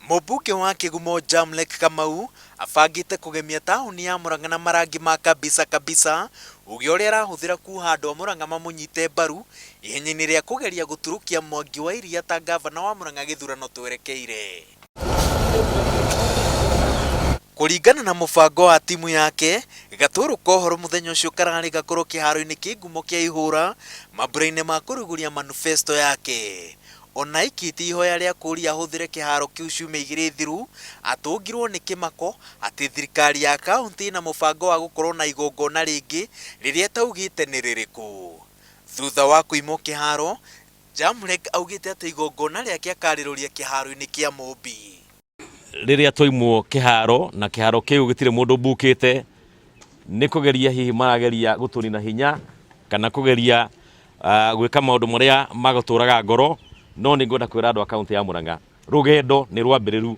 Mũmbunge wa Kĩgumo Jamleck Kamau abangĩte kũgemia taũni ya Murang'a na marangi ma kabisa kabisa, uge ũrĩa arahũthĩra kuha andũ a Murang'a mamũnyite mbaru ihenya-inĩ rĩa kũgeria gũturũkia Mwangi wa Iria ta ngavana wa Murang'a gĩthurano twerekeire. Kũringana na mũbango wa timu yake, gatũrũ ka ũhoro mũthenya ũcio kararĩ gakorwo kĩharo-inĩ kĩ ngumo kĩa ihũra mambura-inĩ ma kũrugũria manifesto yake. Ona aikĩtie ihoya rĩa kũũria ahũthĩre kĩharo kĩu ciumia igĩrĩ thiru, atũngirwo nĩ kĩmako atĩ thirikari ya kaunti ĩna mũbango wa gũkorwo na igongona rĩngĩ rĩrĩa ĩtaugĩte nĩ rĩrĩkũ. Thutha wa kũimwo kĩharo, Jamleck augĩte atĩ igongona rĩake akarĩrũria kĩharo-inĩ kĩa Mũmbi. Rĩrĩa twaimwo kĩharo na kĩharo kĩu gĩtirĩ mũndũ mbukĩte, nĩ kũgeria hihi marageria gũtũnina hinya kana kũgeria gwĩka maũndũ marĩa magũtũraga ngoro, no nĩ ngwenda kwĩra andũ a kaunti ya Murang'a rũgendo nĩ rwambĩrĩru.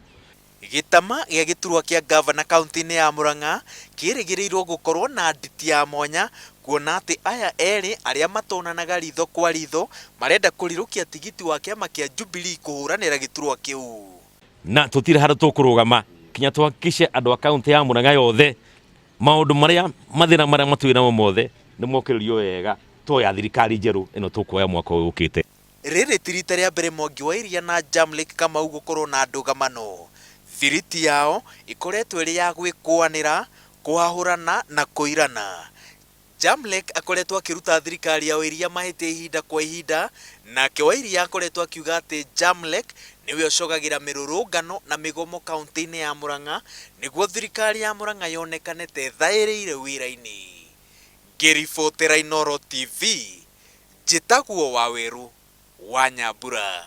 Gĩtama gĩa gĩturwa kĩa ngavana kaunti-inĩ ya Murang'a kĩrĩgĩrĩirwo gũkorwo na nditi ya mwanya kuona atĩ aya erĩ arĩa matonanaga ritho kwa ritho marenda kũrirũkia tigiti wa kĩama kĩa Jubilee kũhũranĩra gĩturwa kĩu. Na tũtirĩ handũ tũkũrũgama kinya tuhakikishe andũ a kaunti ya Murang'a yothe maũndũ marĩa mathĩna marĩa matwĩ namo mothe nĩ mokĩrĩrio wega tuoya thirikari njerũ ĩno tũkuoya mwaka ũyũ ũkĩte. Rĩrĩ ti rita rĩa mbere Mwangi wa Iria na Jamleck Kamau gũkorwo na ndũgamano. Thiriti yao ĩkoretwo ĩrĩ ya gwĩkũanĩra, kũhahũrana na kũirana. Jamleck akoretwo akĩruta thirikari ya Wairia mahĩtia ihinda kwa ihinda, nake Wairia akoretwo akiuga atĩ Jamleck nĩwe ũcogagĩra mĩrũrũngano na mĩgomo kaunti-inĩ ya Murang'a nĩguo thirikari ya Murang'a yonekane ta ĩthaĩrĩire wĩra-inĩ. Ngĩribotera Inooro TV, njĩtagwo Wawerũ wa Nyambura.